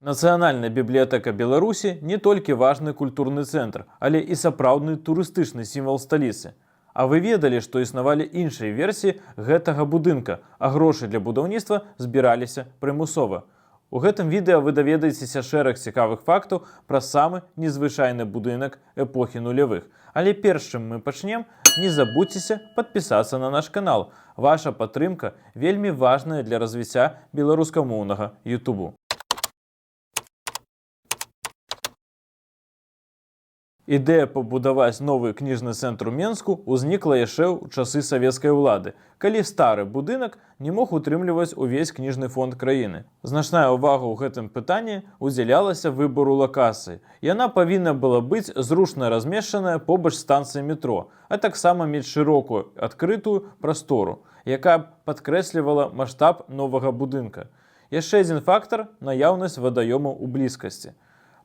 Нацыянальная бібліятэка Беларусі не толькі важны культурны цэнтр, але і сапраўдны турыстычны сімвал сталіцы. А вы ведалі, што існавалі іншыя версіі гэтага будынка, а грошы для будаўніцтва збіраліся прымусова. У гэтым відэа вы даведаецеся шэраг цікавых фактаў пра самы незвычайны будынак эпохі нулявых. Але перш чым мы пачнем, не забудзьцеся падпісацца на наш канал. Ваша падтрымка вельмі важная для развіцця беларускамоўнага Ютубу. Ідэя пабудаваць новы кніжны цэнтр у Менску ўзнікла яшчэ ў часы савецкай улады, калі стары будынак не мог утрымліваць увесь кніжны фонд краіны. Значная ўвага ў гэтым пытанні удзялялася выбару лакацыі. Яна павінна была быць зручна размешчаная побач станцыі метро, а таксама мець шырокую адкрытую прастору, якая б падкрэслівала маштаб новага будынка. Яшчэ адзін фактар — наяўнасць вадаёмаў у блізкасці.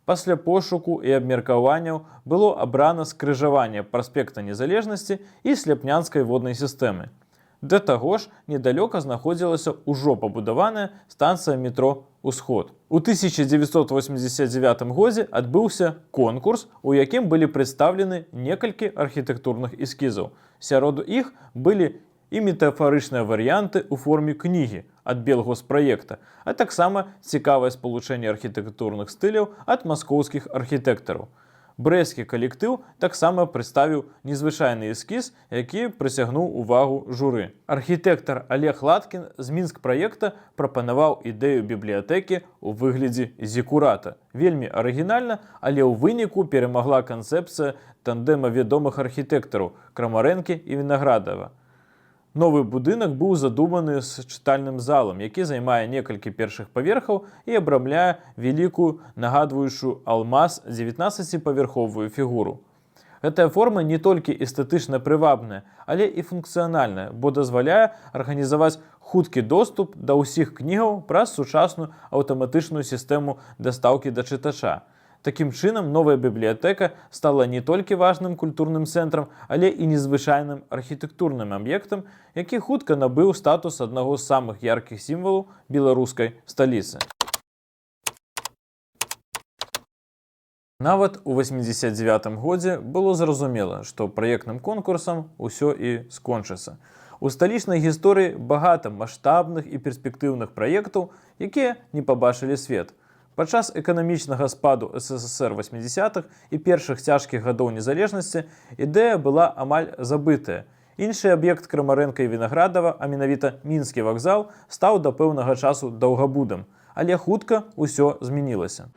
Пасля пошуку і абмеркаванняў было абрана скрыжаванне праспекта Незалежнасці і Сляпнянскай воднай сістэмы. Да таго ж, недалёка знаходзілася ўжо пабудаваная станцыя метро «Усход». У 1989 годзе адбыўся конкурс, у якім былі прадстаўлены некалькі архітэктурных эскізаў. Сярод іх былі і метафарычныя варыянты ў форме кнігі ад Белгоспраекта, а таксама цікавае спалучэнне архітэктурных стыляў ад маскоўскіх архітэктараў. Брэсцкі калектыў таксама прадставіў незвычайны эскіз, які прыцягнуў увагу журы. Архітэктар Алег Латкін з Мінск-праекта прапанаваў ідэю бібліятэкі ў выглядзе зікурата. Вельмі арыгінальна, але ў выніку перамагла канцэпцыя тандэма вядомых архітэктараў Крамарэнкі і Вінаградава. Новы будынак быў задуманы з чытальным залам, які займае некалькі першых паверхаў і абрамляе вялікую, нагадваючую алмаз, 19-павярховую фігуру. Гэтая форма не толькі эстэтычна прывабная, але і функцыянальная, бо дазваляе арганізаваць хуткі доступ да ўсіх кнігаў праз сучасную аўтаматычную сістэму дастаўкі да чытача. Такім чынам, новая бібліятэка стала не толькі важным культурным цэнтрам, але і незвычайным архітэктурным аб'ектам, які хутка набыў статус аднаго з самых яркіх сімвалаў беларускай сталіцы. Нават у 89 годзе было зразумела, што праектным конкурсам усё і скончыцца. У сталічнай гісторыі багата маштабных і перспектыўных праектаў, якія не пабачылі свет. Падчас эканамічнага спаду СССР 80-х і першых цяжкіх гадоў незалежнасці ідэя была амаль забытая. Іншы аб'ект Крамарэнка і Вінаградава, а менавіта мінскі вакзал, стаў да пэўнага часу даўгабудам. Але хутка ўсё змянілася.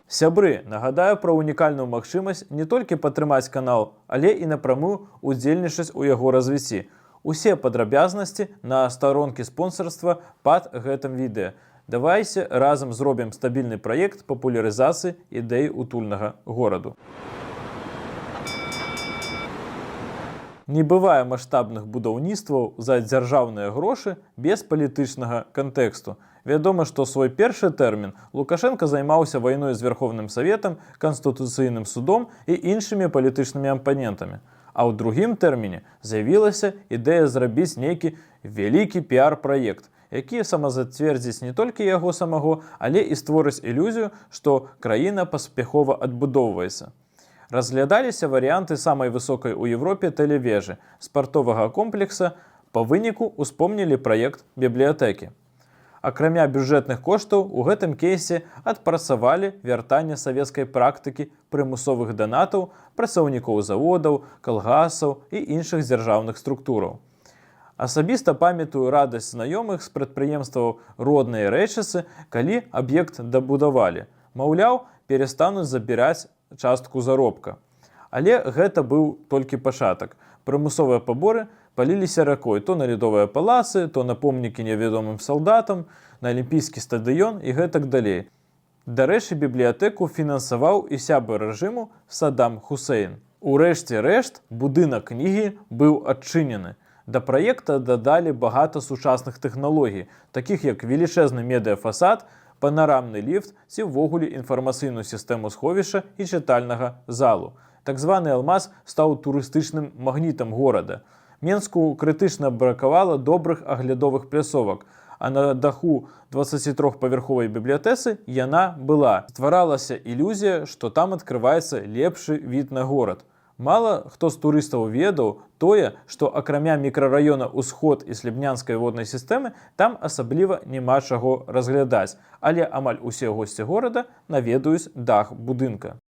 Сябры, нагадаю пра унікальную магчымасць не толькі падтрымаць канал, але і напрамую удзельнічаць у яго развіцці. Усе падрабязнасці на старонкі спонсарства пад гэтым відэа. Давайце разам зробім стабільны праект папулярызацыі ідэй утульнага гораду. Не бывае маштабных будаўніцтваў за дзяржаўныя грошы без палітычнага кантэксту. Вядома, што свой першы тэрмін Лукашэнка займаўся вайной з Вярхоўным Саветам, Канстытуцыйным судом і іншымі палітычнымі апанентамі. А ў другім тэрміне з'явілася ідэя зрабіць нейкі вялікі піар-праект, які самазацвердзіць не толькі яго самого, але і створыць ілюзію, што краіна паспяхова адбудоўваецца. Разглядаліся варыянты самай высокай у Еўропе тэлевежы, спартовага комплекса, па выніку успомнілі праект бібліятэкі. Акрамя бюджэтных коштаў у гэтым кейсе адпрацавалі вяртанне савецкай практыкі прымусовых данатаў працаўнікоў заводаў, калгасаў і іншых дзяржаўных структураў. Асабіста памятаю радасць знаёмых з прадпрыемстваў роднай Рэчыцы, калі аб'ект дабудавалі. Маўляў, перастануць забіраць частку заробка. Але гэта быў толькі пачатак. Прымусовыя паборы паліліся ракой то на ледовыя палацы, то на помнікі невядомым салдатам, на алімпійскі стадыён і гэтак далей. Дарэчы, бібліятэку фінансаваў і сябар рэжыму Садам Хусейн. Урэшце рэшт будынак кнігі быў адчынены. Да праекта дадалі багата сучасных тэхналогій, такіх як велічэзны медыафасад, панарамны ліфт ці ўвогуле інфармацыйную сістэму сховішча і чытальнага залу. Так званы алмаз стаў турыстычным магнітам горада. Менску крытычна бракавала добрых аглядовых пляцовак, А на даху 23-павярховай бібліятэцы яна была. Стваралася ілюзія, што там адкрываецца лепшы від на горад. Мала хто з турыстаў ведаў тое, што, акрамя мікрараёна Усход і Слебнянскай воднай сістэмы, там асабліва няма чаго разглядаць, але амаль усе госці горада наведаюць дах будынка.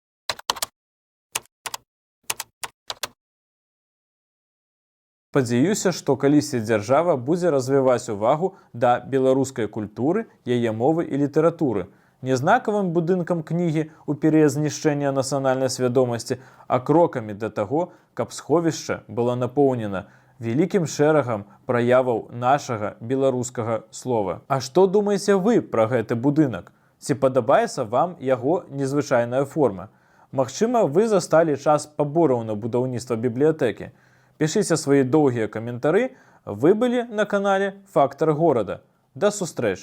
Спадзяюся, што калісьці дзяржава будзе развіваць увагу да беларускай культуры, яе мовы і літаратуры. Не знакавым будынкам кнігі ў перыяд знішчэння нацыянальнай свядомасці, а крокамі да таго, каб сховішча было напоўнена вялікім шэрагам праяваў нашага беларускага слова. А што думаеце вы пра гэты будынак? Ці падабаецца вам яго незвычайная форма? Магчыма, вы засталі час пабораў на будаўніцтва бібліятэкі. Пішыце свае доўгія каментары. Вы былі на канале «Фактар горада». Да сустрэч!